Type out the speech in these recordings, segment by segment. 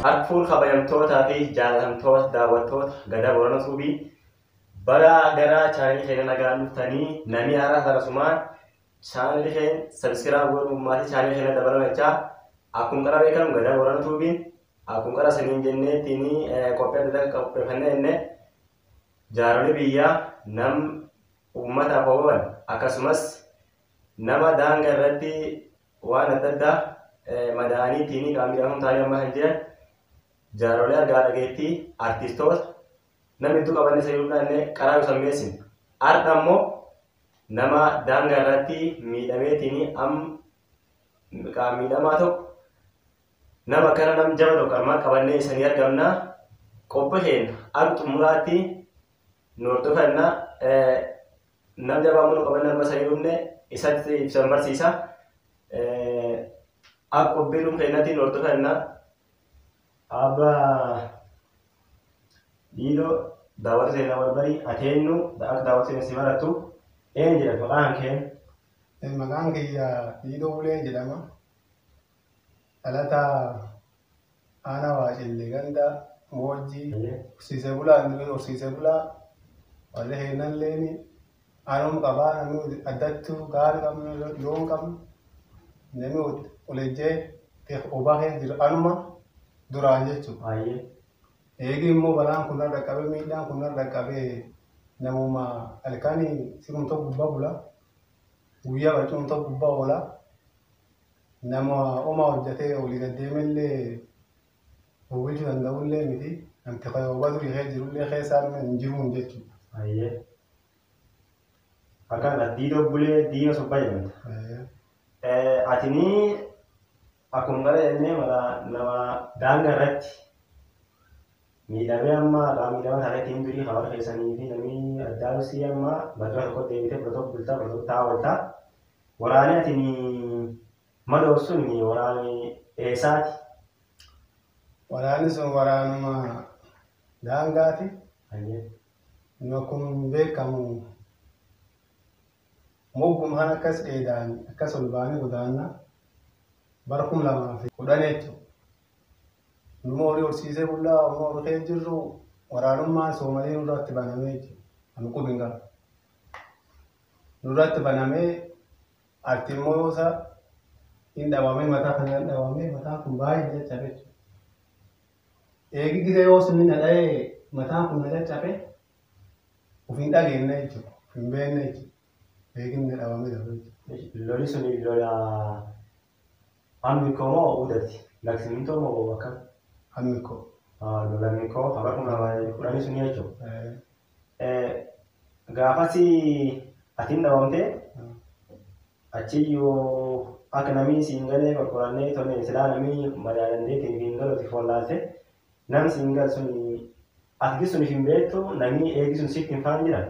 Harfuun kabajamtootaa fi jaalatamtoota daawwattoota Gadaa Boorana Suubii baga gara chaanalii keenya nagaan dhuftanii namni haaraa sarasumaan chaanalii keenya subscribe godhuun maatii chaanalii keenya dabalamachaa akkuma qara beekamu Gadaa Boorana Tuubiin akkuma qara saniin jenneettiin qophii adda addaa qopheeffannee jenne jaarolii biyyaa nam uummataaf oolan akkasumas nama daangaa irratti waan adda addaa madaa'aniitiin qaama miidhamuun ta'anii amma kan jiran jaarolee argaa dhageettii artistoota namni hedduu qabanne isa yoo illee karaa yoo sammeessin har'a immoo nama daangaa irratti miidhameetiin amma qaama miidhamaa tokko nama akkana nam jaba tokko armaan qabannee isanii argamna qophii keenya akka xumuraatti nu hordofanna nam jabaa immoo nu qabanne amma isanii dhumne isatti ibsan barsiisa. Akka qophii dhumu keenyatti nu hordofanna. Abbaa Diidoo daawwata seenaa walbarii ateennu akka daawwata seenaa si barattu eenyu jedhama maqaan kee? Maqaan kiyya Diidoo Bulee jedhama. Dhalataa aanaa Waacillee ganda Moojjii horsiisee bulaa inni horsiisee bulaa warri heennalleen aanuma qabaa namni addattuu gaara qabnu loon qabnu namni olejjee obaa keessa jiru anuma duraan jechuudha. Baay'ee. Eegi immoo balaan kun narra qaqqabee miidhaan kun narra qaqqabee namuma halkan siruma tokko gubbaa bula guyyaa barcuma tokko gubbaa oola nama homaa hojjetee olii gad deemellee bulchuu danda'ullee miti namti obaa durii keessa jirullee keessaa hin jiruun jechuudha. Baay'ee. Akkaan Diidoo Bulee Diinoo Sobbaa jedhamta. Atinii akkuma gara jennee mala nama daangaa irratti miidhamee amma qaama miidhamaa taateetiin durii hawaasa keessanii fi namni addaa sii amma bakka tokko deebitee bakka tokko bultaa bakka tokko taa'aa ooltaa. Waraanni atinii madoo sun waraanni eessaati? Waraanni sun waraanuma daangaati. Nu akkuma beekamu mogguma kan akkas dheedaan akkas ol baanee godaannaa bara 2010 jechuudha. Numa horii horsiisee bullaa homaa horii keessa jirru waraanummaan Soomalee nurratti banamee jechuudha. Ani qubi hin qabu. Nurratti banamee ati immoo yoosa hin dhabamee mataa kana hin dhabamee mataan kun baay'ee caccabe jechuudha. Eegi gisee yoo sunni na dha'ee mataan kun na caccabe of hin dhageenye jechuudha. Of hin beekne jechuudha. Eegi inni dhabamee darbe jechuudha. Loli sun lola Ammikoo moo Udati? Laksimintoo moo akkam? Ammikoo. Lola Ammikoo bara 2010 sun jechuudha. Gaafas atiin dhabamtee achiyyuu akka namni siin galee qorqorannee tole silaa namni madaalandeetiin hin galu si follaalte namni siin gal sun ati sun hin beektu namni eegi sun sitti hin faan jiran.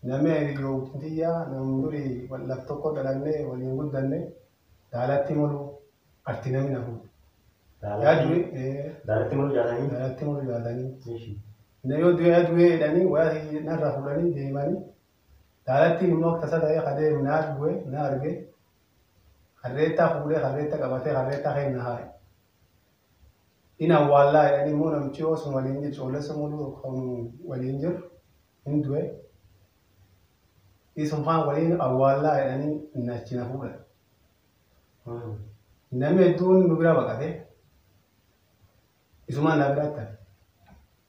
Namni hiriyoota tiyyaa namni durii laf tokko dhalannee waliin guddanne daalatti moluu arti namni na fuudhe. Daalatti moluu jaatanii? Daalatti moluu jaatanii. Inni yoo du'ee du'ee jedhanii wayyaa narra fuudhanii deemanii daalattiin immoo akka tasa ta'ee adeemu na bu'ee na arge harreettaa fuudhee harreetta qabatee harreettaa kenna haa'e. Inni awwaallaa jedhanii immoo namichi yoo sun waliin jiru coolessa moluu waliin jiru hin du'e. Isuma faan waliin awwaallaa jedhanii inni achi na fuudhan. Namni hedduun nu bira baqate isumaan na biratti hafe.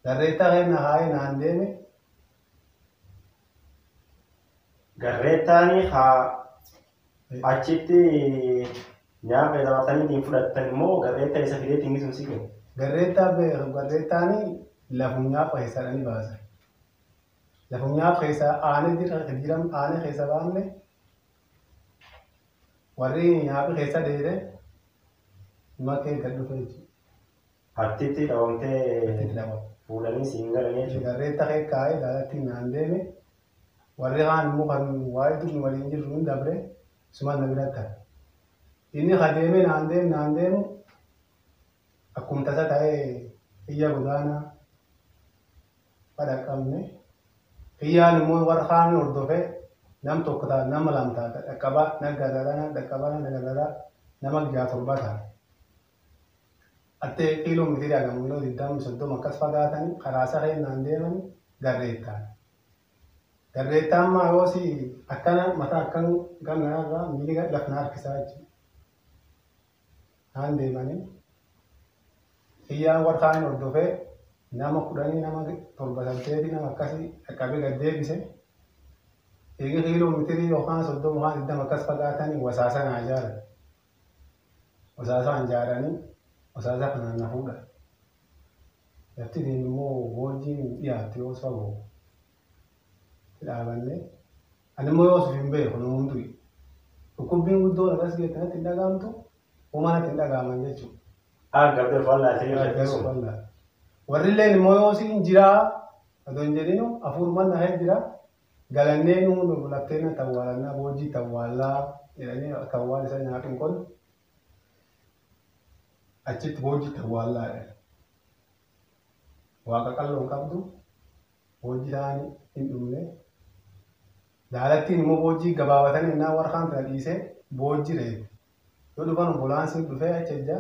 Garreettaa kenna haa'ee naan deeme. Garreettaan haa achitti nyaata dabarsanii ittiin fudhatan immoo garreettaa isa fidee ittiin sun si kennu. Garreettaa beeku garreettaan lafum nyaapha keessaa dhanii baasan. Lafum nyaapha keessaa aanee jira jiran aanee keessa baafne warri nyaaphi keessa dheede makee gad dhufe jechuudha. Artitti dhabamtee fuudhanii siin galanii jechuudha. Garreetta kee kaa'ee daalatti naan deeme warri kaan immoo kan waa'ee dur waliin jirru hin dabre isumaan na biratti hafe. Inni ka deeme naan deemu naan deemu akkuma tasa ta'ee xiyya godaanaa badhaqqabne. Xiyyaan immoo warra kaan hordofee nam tokko ta'a nama lama ta'a dhaqqabaa na gargaara na dhaqqabaa na gargaara nama 6 7 ta'a. Attee kiiloo meetirii hagam 20-30 akkas fagaatanii karaa sareen naan deemanii garreettaan. Garreettaan maa yoos akkana mataa akkan ganna irraa miilli lafna harkisaa jechuudha. Naan deemanii kiyyaan warra kaan hordofee nama 10 nama 7 8 nama akkasii dhaqqabee gad deebise. Eegi kiiloo meetirii yookaan 30 yookaan 20 akkas fagaatanii wasaasa naa ijaaran. Wasaasaan ijaaranii wasaasa kanaan na fuudhan. Lafti immoo boojjiin dhiyaatti yoos fagoo. Dhaabannee ani immoo yoos hin beeku namuun du'i. Dhukkubbiin guddoon akkas geette natti hin dhaga'amtu homaa natti hin dhaga'aman jechuudha. Gabdee of wallaaltee jirtu. Warri illeen immoo yoos hin jiraa otoo hin jedhinu hafuurumaan na jira galannee nuun laftee na tawwaalannaa boojjii tawwaallaa jedhanii tawwaal isa nyaata hin qollu achitti boojjii tawwaallaa jedhan. Waaqa qalloo hin qabdu boojjii ta'anii hin dhumne. Daalattiin immoo boojjii gabaabatanii innaa warra kaan tana dhiisee boojjii reebu. Yoo dhufan ambulaansiin dhufee achi ejja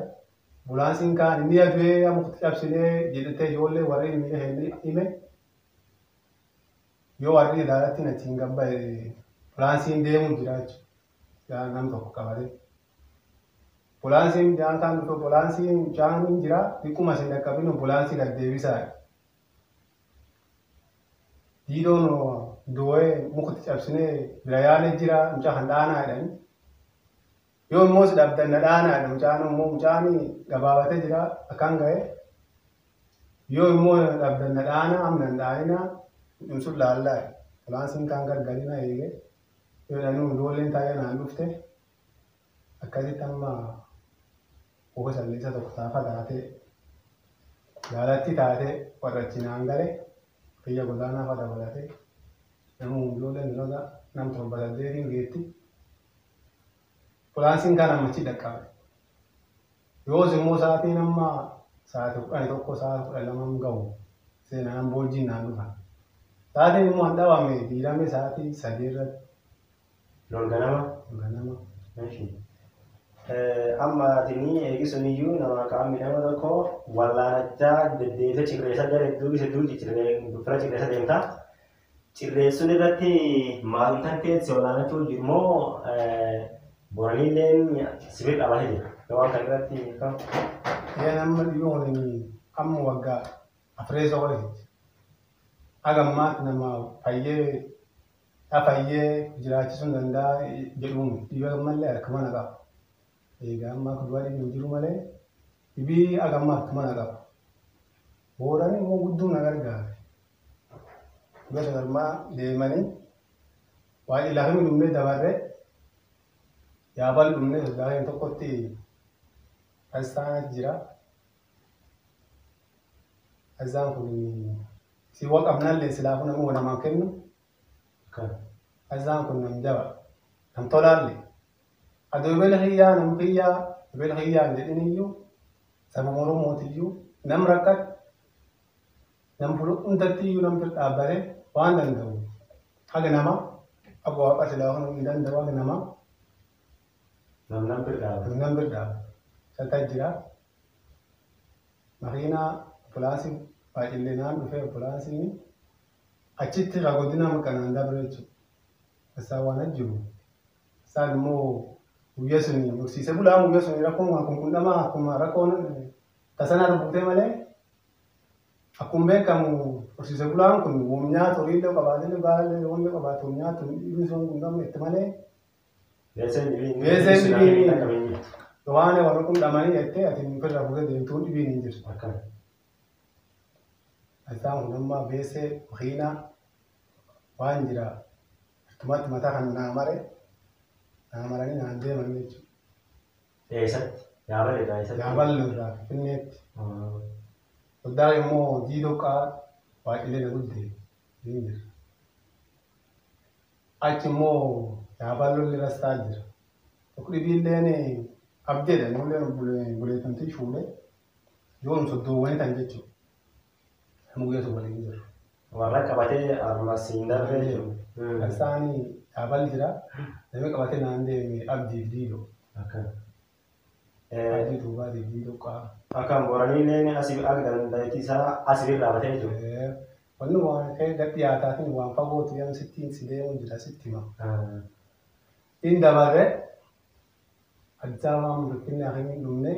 ambulaansiin kaan inni adu'ee mukti cabsinee jedhatee ijoollee warri inni hime yoo warri daalattiin achiin gabba'e ambulaansiin deemuu jira jechuudha. Nam tokko qabatee. Ambulaansiin jaan kaan dhufe ambulaansiin jaan hin jira dhiquma isin dhaqqabin ambulaansii gad deebisaa. Diidoon du'ee mukti cabsinee bira yaalee jira mucaa kan dhaanaa jedhanii. Yoo immoo si dhabdan na dhaanaa jedha mucaan immoo mucaan gabaabatee jira akkaan ga'e. Yoo immoo dhabdan na dhaanaa amma hin dhaaninaa sun laallaa jedha. Ambulaansiin kaan gargarina eege yoo jedhanii ijoolleen taa'ee naan dhufte akkasitti amma gosa salleessa tokko taafa taatee jaalatti taatee warra achi naan gale biyya godaanaa fa dabalatee nama ijoolleen lola nam 7 8 geetti. Ambulaansiin kan ammachi dhaqqabe. Yoos immoo sa'aatiin amma sa'aatii 11 sa'aatii 12 gahu seenaan boojjiin naan dhufan. Sa'aatiin immoo an dhawame diirame sa'aatii 3 irratti. Loon ganama. Ganama. Amma atini eegisuniyyuu nama qaamni nama tokko wallaanachaa deddeebisee cirreessa gara iddoo isa duuti fira cirreessa deemta. Cirreessuun irratti maal kan ta'e si wallaanachuu jiru moo Booraniilleen sibiila dhaabatee jira. Waan kana irratti kam? Yaa nama dhiyoo amma waggaa afureessa qoleeti. Haga ammaatti nama fayyee fayyee jiraachisuu hin danda'a jedhuun dhibee ammallee harka mana qaba. Egaa amma akka du'aa dhibeen jiru malee dhibii haga ammaa harka mana qaba. Boorani immoo gudduu na gargaare. Gosa garmaa deemanii waa'ee lafni dhumnee dabarree yaabal dhumnee sodaa'een tokkotti asxaan jira. Asxaan kun si waqabnallee silaafuu nama namaan kennu. Asxaan kun nam jaba nam tolaallee. Adoo ebele xiyyaa nam xiyyaa ebele xiyyaa hin jedhin iyyuu sabuma Oromootiyyuu nam rakkate nam fuula hundatti iyyuu nam bira dhaabbatee waan danda'u haga nama akka waaqa silaafuu hin danda'u haga nama Nam nam bira dhaabate. Nam bira dhaabate. Sata jira. Makiinaa ambulaansii baay'illee naan dhufee ambulaansiin achitti godina kanaan dabre jechuudha. Isaan waan jiru. Isaan immoo guyyaa sun horsiisee bulaa guyyaa sun rakkoon kun qunnama akkuma rakkoon tasanaa buutee malee akkuma beekamu horsiisee bulaan kun woom nyaatu horiillee qabaatellee gaallee loonillee qabaatu woom nyaatu dhiibni sun qunnama itti malee. Beeseen dhibiin. Beeseen dhibiin. Waan warra qunnamanii jettee ati ofirraa fuutee deemtuun dhibiin hin jirtu. Akkana. Isaan kun amma beesee makiinaa waan jira attumatti mataa kan naa mare naa maranii naan deeman jechuudha. Eessatti? Yaabal irraa eessatti? Yaabal irraa Finfinneetti. Soddaa immoo diidoo qaa waaqillee na guddee hin jira. Achi immoo yaaballolli rastaa jira. Tokko dhibiilleen abdeedha nulleen buleetamtii fuudhee yoon soddoowwanii tan jechuudha. Nama guyyaa sun waliin jiru. Warra qabatee ammas hin darbe jechuudha. Isaan yaabal jira. Namni qabatee naan deeme abdiif diidoo. Akkana. Abdii duubaatii fi dhuqqaa. Akkaan Booraniilleen asii akka dandeettii isaa asii irraa dhaabatee jiru. Wanni waan ka'e gad dhiyaataatiin waan fagooti yam sittiin si deemu jira sitti hima. Inni dabarre Addis Ababaan Finfinnee akka hin dhumne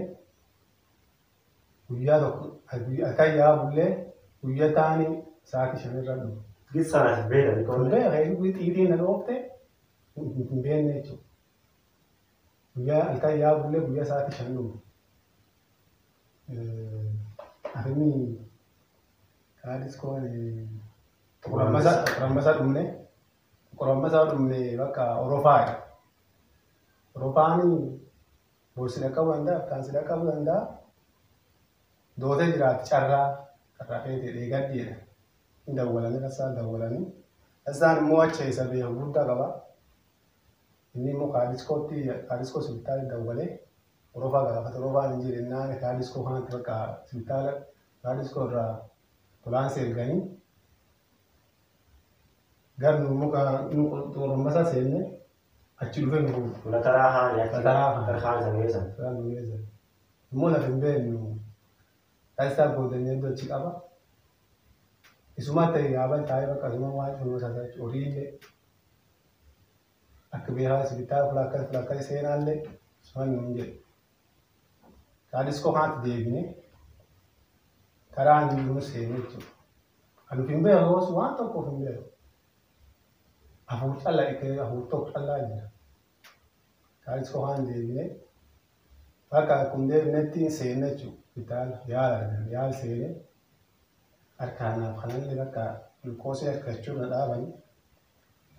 guyyaa tokko halkan yaa bullee guyyaa taanii sa'aatii 5 irra dhume. Gissaan as beekani Kun qolle. Beekee xiixiin na dhoofte hin beekne jechuudha. Guyyaa halkan yaa bullee guyyaa sa'aatii 5 dhume. Afimi kaadiskoon Xuqur dhumne. Xuqur dhumne bakka Orofaadha. Orofaan boorsi dhaqqabuu danda'a, aftaan si dhaqqabuu danda'a. Dootee jiraatti carraa carraa feetee dheegaddiidha. Hin dawwalanii rassaan dawwalanii. Rassaan immoo achi isa beeku guddaa qaba. Inni immoo kaadiskootti kaadiskoo sibitaala dawwalee Orofaa gaafate. Orofaan hin jiru innaan kaadiskoo kanatti bakka sibitaala kaadiskoo irraa ambulaansii erganii gar nu muka nu Xuqur seenne achi dhufee nu fuudhe. Fuula taraa haani achi. Taraa haani. Gara haan san geessan. Taraa nu geessan. Immoo lafa hin beeknu. Taasisaa boodanii iddoo achi qaba. Isuma ta'e yaaban taa'ee bakka isuma waan cuunuu isaa jechuudha. Horiillee akka beekaa sibitaala fuula akkas fuula akkas seenaallee isuma nuun jedhe. Kaadiskoo kanatti deebine karaa nu seene jechuudha. Ani of hin beeku hoos waan tokko of hin beeku. Hafuur callaa dhiqee hafuur tokko callaa jira. Kaadiskoo kana deebine bakka akkuma deebinetti seenne jechuudha. Sibitaala yaala argan yaala seene harkaanaaf kanallee bakka gulukoosii harkachuu na dhaabani.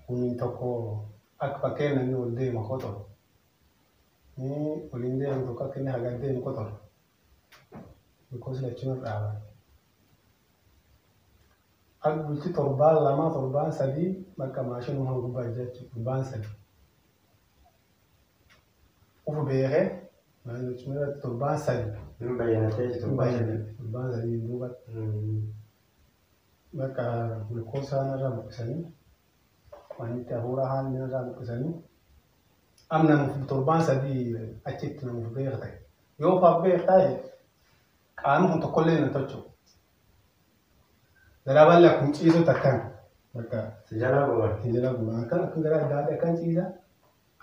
Kun tokko akka fakkeen namni ol deema qoxoru. Inni oliin deemu tokko akka inni hagan deemu qoxoru. Gulukoosii lachuu na dhaaban. Akka bultii torbaan 2 torbaan 3 bakka maashinuma gubbaa jechuudha torbaan 3. Ufu beekee torbaan 3. Hin bayyanattee jirtu torbaan 3. Torbaan 3 duubatti bakka gulukoosii irraa buqqisanii waan itti hafuura haalli irraa buqqisanii amma namuuf torbaan 3 achitti namuuf beeka ta'e. Yoo ufaaf beeka ta'e qaamni kun tokkollee hin tolchu. Daraaballee akkuma ciisutti akkana bakka Si jala bu'uura. Si jala bu'uura akkan akkan gara adda addaa akkan ciisa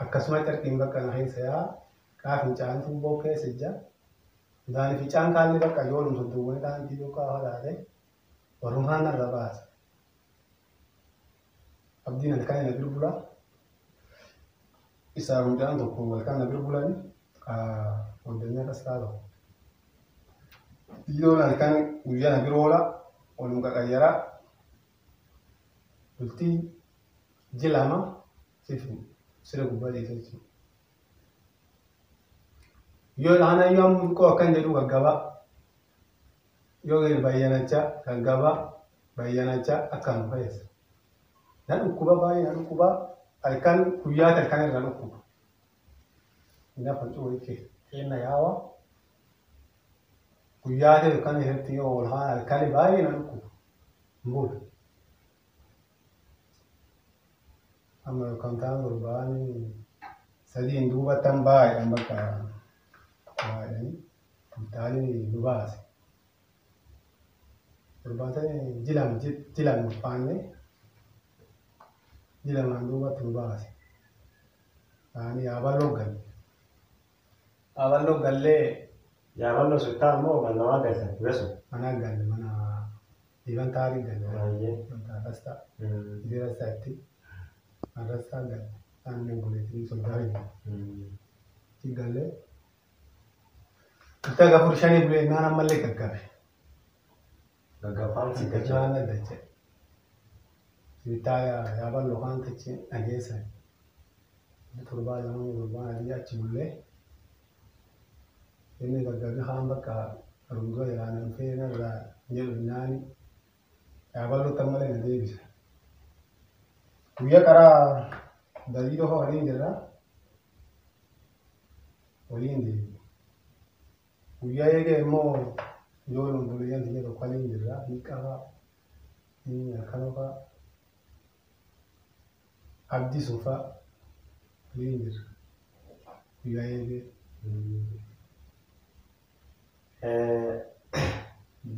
akkasuma carqiin bakka na keessa yaa qaa fincaan tuubboo keessa ija. Daani fincaan kaallee bakka ijoolum soddoowwan ta'an tiyyoo qaafa taate warrummaan narra baasa. Abdiin halkan na bira bula. Isaa mucaan tokko halkan na bira bulani waddanya akkas ta'a tokko. Xiyyoon halkan guyyaa na bira oola walum qaqayyaraa bultii ji 2 siif sira gubbaa ciisa jechuudha. Yoo kana yoo amma xiqqoo akkan jedhu gaggabaa yoo bayyanachaa gaggabaa bayyanachaa akkaan fayyisa. Na dhukkuba baay'ee na dhukkuba halkan guyyaa halkan irra dhukkuba. Inni facuu wayii keenya yaawa guyyaa ta'e kan irratti yoo ol haan halkan baay'ee na dhukkuba. Hin bulu. Amma yookaan ta'an torbaan sadiin duubattan baay'een bakka baay'anii taanii nu baase. Torbaan sadi jilam jilam faanne jilamaan duubatti nu baase. Taanii yaaballoo galle. Yaaballoo gallee. Yaaballoo suttaa immoo kan namaa galtan beesu. Mana galle mana dhiiban taarii galle. Baay'ee. Wanta rastaa. Isii rastaa itti. Rastaa galle. Taanii obboleettiin soddaa hin. Itti gallee. Itti gafur shanii bulee naan ammallee gaggabe. Gaggafaan si gacha. Gaggabaan dache. Sibittaa yaaballoo kan tachi dhageessan. Torbaan 2 torbaan adii achi bullee. Inni gaggabe kaan bakka rungoo jedhaan dhufee narraa jedhu naani yaaballoo tan malee na deebisa. Guyyaa karaa dalii tokko waliin jirra. Waliin deebi. Guyyaa eegee immoo ijoolleen obboleeyyan tiyya tokko waliin jirra. Hiiqaa fa'a, akkanoo fa'a, abdii sun fa'a waliin jirra. Guyyaa eegee.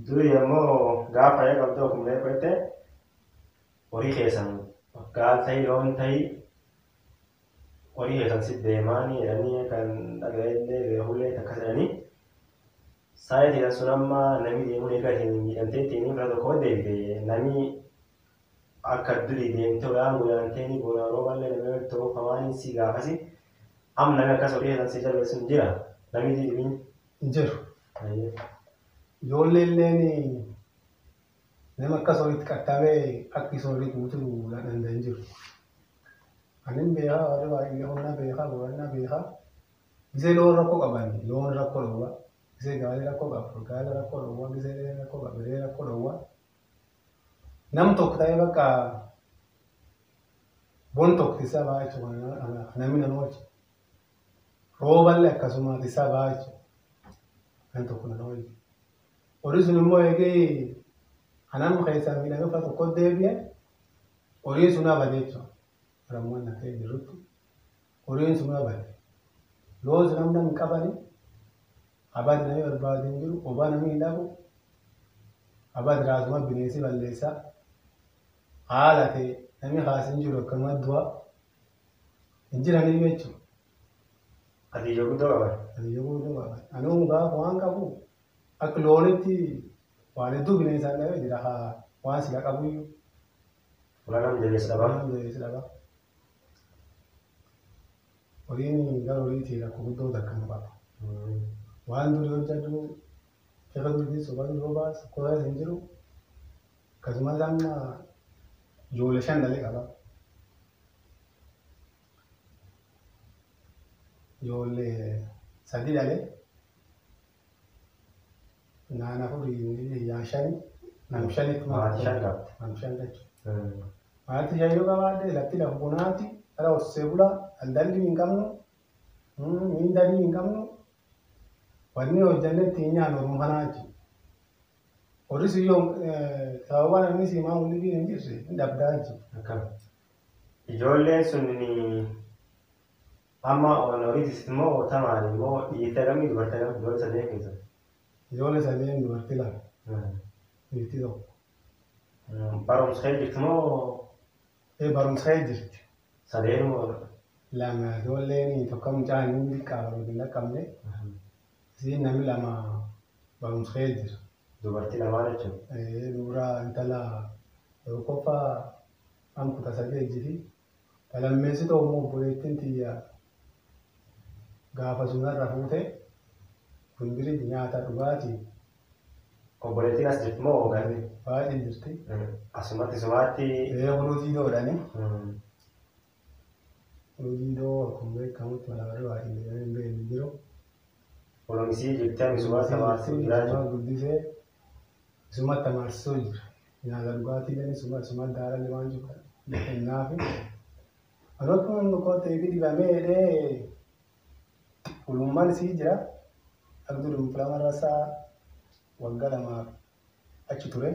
Duri ammoo gaafa fayyaa qabdu akkuma reefu jette horii keessan gaal ta'ii loon ta'ii horii keessan si deemaanii jedhanii kan dhaga'ellee beekullee akkas jedhanii sa'aatii sun amma namni deemuun egaa isin miidhamtee ittiin fira tokko deebite namni akka durii deemtee olaan godaantee ni bonaa rooballee namni ta'uu kamaanii si gaafasi amma namni akkas horii keessan si jabeessu hin jira namni dhibiin. Hin jiru. Ijoollee illeen nama akkas horiitti qaxxamee akka isa horii guutuu danda'an jiru. Anin beekaa warri baay'ee humna beekaa boqonnaa beekaa. Gisee loon rakkoo qaban loon rakkoo dhowwa. Gisee gaalee rakkoo qabu gaala rakkoo dhowwa gisee rakkoo qabu re'ee rakkoo dhowwa. Nam tokko ta'ee bakka bon tokko isaa ba'a jechuudha namni nama oolchu. Rooballee akkasuma isaa ba'a jechuudha. Nam tokko nama oolchu. Horii sun immoo eegee anam keessaa miidhamee uffata tokko deebi'e horiin sun abade jechuudha. Rammoon na ta'e jirutti horiin sun abade. Loon sun namni hin qabani abadi namni barbaadu hin jiru obaa namni hin dhabu abadi raasuma bineensi balleessaa haala ta'e namni kaas hin jiru akkanuma du'a hin jiranii jechuudha. Ati ijoo guddoo qaban. Ati ijoo guddoo qaban. Anuu gaafa waan qabu akka loonitti waan hedduu bineensaan dhabee jira haa waan sila qabuyyuu. Ulaa nama jabeessu dhabaa. Nama jabeessu dhabaa. Horiin gara horiitii rakkoo guddoo takka nu qaba. Waan durii hojjedhu lafa durii soba roobaa sukkuraa hin jiru. Akkasumas amma ijoollee shan dhalee qaba. Ijoollee sadi dhalee naan afurii yaa shani nam shanitti Maatii shan qabda. Nam shan jechuudha. Maatii shan yoo qabaadhe lafti lafa bonaati dhala horsee bulaa daldalli hin qabnu miindalli hin qabnu wanni hojjannee ittiin nyaannu orma kanaa jechuudha. Horri sun yoo sababa namni siimaa mul'isuu hin jirre hin dhabdaa jechuudha. Akkam. Ijoolleen sun amma horiitis immoo tamaani immoo dhiirta kamii dubartii kamii ijoollee sadeen keessa. Ijoollee sadeen dubartii lama dhiirti tokko. Barumsa kee jirti moo Barumsa kee jirti. sadeen moo? Lama ijoolleen tokko mucaan inni xiqqaa barumsa hin dhaqqabne isiin namni lama barumsa kee jira. Dubartii lamaan jechuudha. Dubara intala tokkoffaa an kutaa sadii jirti. Lammeessituu immoo obboleettiin tiyya gaafa sunarra fuute kunbiri nyaata dhugaatii Obboleettiin as jirti moo galli? Baay'ee jirti. Asumatti sumaatti. Hojii doodhani. Hojii doo akkuma beekamutti mala baay'ee hin beekne jiru. Olomisii jirti ani sumaatti tamaarsuu jira jechuudha. Guddisee isumatti tamaarsuu jira. Nyaata dhugaatii illee isuma isuma daarallee waan jiru kennaafi. Anoo kun koote dibamee jedhee ulummaan isii jira. Abdul Fulama Rasaa waggaa lamaaf achi ture.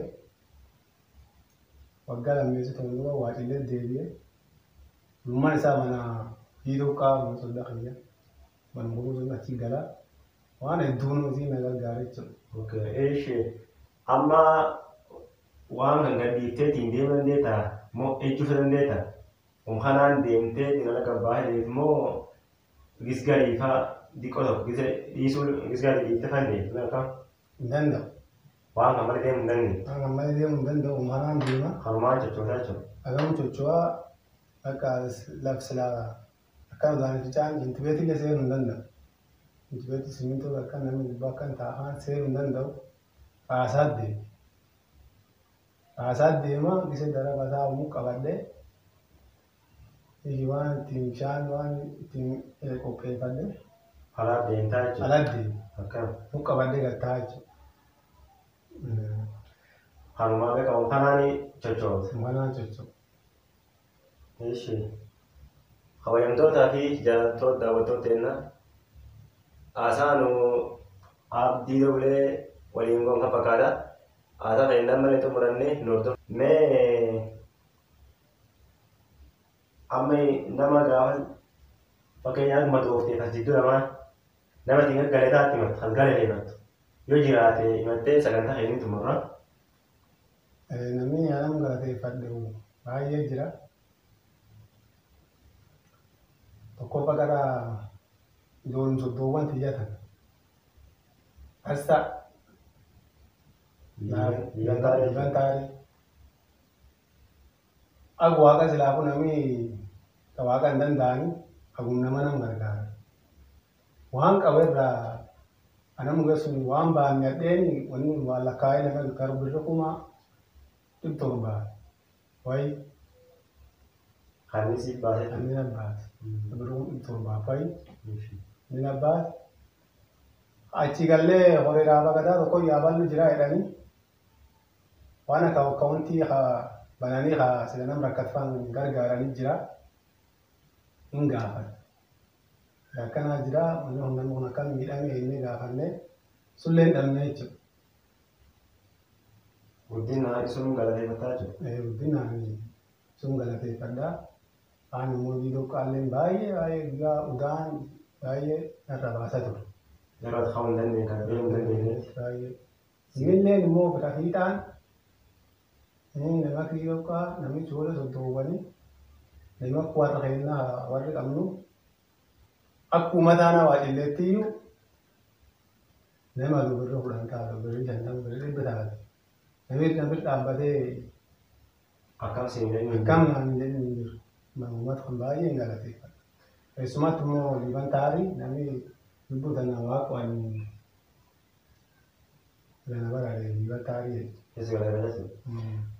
Waggaa lammeessu ta'uu dura waaqillee deebi'ee ulummaan isaa mana hiiroo qaama sodaa kiyya. Mana muruu sun achi galaa waan hedduun isii na gargaara jechuudha. Okay, eeshi amma waan kan gadhiiftee ittiin deemuu dandeettaa moo ejjuu dandeettaa? Kanaan deemtee dhala gabbaa deemtu moo gisgarii fa'aa diqoo tokko gisa dhiisuu gisgarii dhiiftee fa'aa deemtu akkam? Hin danda'u. Waan kan malee deemuu hin dandeenye. Waan kan malee deemuu hin danda'u manaan deema. Kanumaan sochootaa jechuudha. Akkam socho'aa bakka labsilaa akkana udaan ficaan intibeetii illee seenuu hin danda'u. Intibeetii simintoo akka namni gubbaa akkan taa'an seenuu hin danda'u. Raasaa deema. Raasaa deema gisa dara bataa uumuu qabadhee waan ittiin bishaan waan ittiin qopheeffadhe. Alaa deemtaa jechuudha. Alaa deema. Akkam. Muka qabadhee gattaa jechuudha. Kanumaa beekamu kanaan sochoota. Kanaan socho'u. Eeshi. Kabajamtootaa fi jaallattoota daawwattoota keenyaa haasaa nu abdii dogolee waliin goon kan fakkaata. Haasaa kana malee xumurannee nu hordofu. Mee amma nama gaafa fakkeenyaaf madoofteef as jidduu namaa nama ittiin gaggaleetaatti himatu kan galateeffattu. Yoo jiraate himattee sagantaa keenya xumurra. Namni anam galateeffadhe baay'ee jira. Tokkoffaa gara ijoolleen soddoowwan xiyyatan. Asta Liiban taarii. Akka waaqa silaafuu namni waaqa hin danda'ani hagum nama nam gargaara. Waan qaba irraa anam geessu waan baanne hadheeni wanni waan lakkaa'ee nama gargaaru birri 700,000 wayi. Kan si baasee. Inni na baase. Birri 700,000 wayi. Inni na baase. Achi gallee horii raabaa gadaa tokko yaaballu jira jedhanii waan akka akkaawuntii bananii sila nam rakkatfaan gargaaranii jira hin gaafadha. Akkanaa jira manni kun namni kun akkam miidhame jennee gaafanne sullee hin dhabne jechuudha. Guddina sun galateeffataa jiru. Guddinaan sun galateeffadha. Aan immoo viidiyoo qaalleen baay'ee baay'ee guyyaa udaan baay'ee narra baasaa ture. Yeroo ati ka'uu hin dandeenye kan deemuu hin dandeenye. Baay'ee. Innilleen immoo bira fiixaan nama kiyyooqaa namichi wala soddoowwanii nama warra kennaa warri qabnu akkuma taanaa waa cilleetti iyyuu nama birri 10 taate birri 50 birri 100 taate namni namni dhaabbatee Akkam siin jedhu. Akkam naan hin jedhin hin jiru. Uummata kan baay'ee hin galateeffadha. Keessumaatti immoo Liiban taarii namni lubbuu tana waaqaan gana baraare Liiban taarii jechuudha. Yesu galateeffata.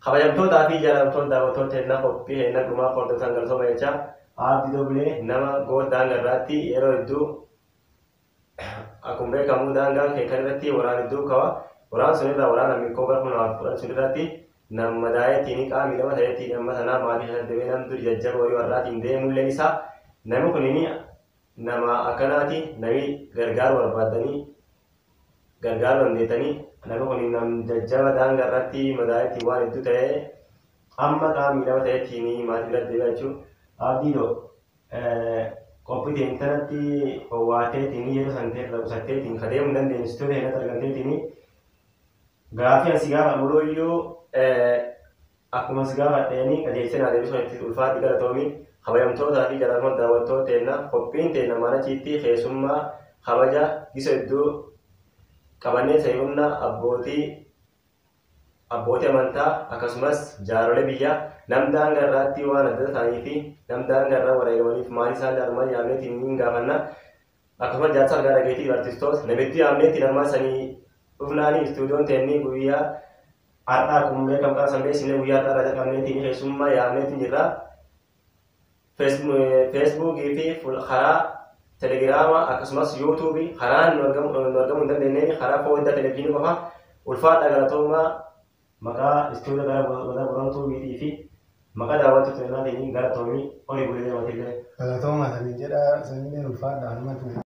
Kabajamtootaa fi jaallatamtoota daawwattoota keenyaa qophii keenyaa dhumaa hordoftan galatooma jecha Aabdi Dobilee nama goota daangaa irraatti yeroo hedduu akkuma beekamu daangaan kee kan irratti waraana hedduu qaba. Waraan sun irraa waraana miikoo bara 2010 sun irratti nama madaa'eetiin qaama miidhama ta'eetiin amma sanaa maatii keessatti deemee nam dur jajjaba horii warraatiin deemulleen isaa namni kun nama akkanaati namni gargaaru barbaadanii gargaaruu dandeettanii namni kun nam jajjaba daangaa irratti madaa'eetiin waan hedduu ta'ee amma qaama miidhama ta'eetiin maatii biratti deebi'a jechuudha. Abdii doo qophii teentanatti owwaateetiin yeroo san ta'e qusateetiin ka deemuu hin dandeenye istuudiyoo keenyatti argamteetiin gaafii asi gaafa mul'uyyuu akkuma si gaafadheeni qajeelchee naa deebisuun itti ulfaatti galatoomi kabajamtootaa fi jaalatamoota daawwattoota teenna qophiin teenna mana chiitti keessummaa kabaja gisa hedduu qabannee seerumna abbootii amantaa akkasumas jaarolee biyyaa nam daangaa irraatti waan adda ta'anii fi nam daangaa irraa wareegamaniif maatii isaan armaan yaamneetiin ni gaafanna. Akkasumas jaarsa argaa dhageettii artistoota namitti yaamneetiin armaan sanii dhufnaanii istuudiyoon teennii guyyaa har'aa akkuma beekamu qaba sanbee guyyaa har'aa irraa jalqabneetiin keessummaa yaamneetiin jirra. Feesbuukii fi karaa telegiraama akkasumas yuutuubii karaa nu argamuu hin dandeenyeen karaa foddaa televezyiinii qofa ulfaadha galatoomaa maqaa istuudiyoo gara Gadaa Borantuu biitii fi maqaa daawwattoota keenyaatiin galatoomii horii bulee deematillee. Galatooma sanii jedha saniillee ulfaadha anumatti.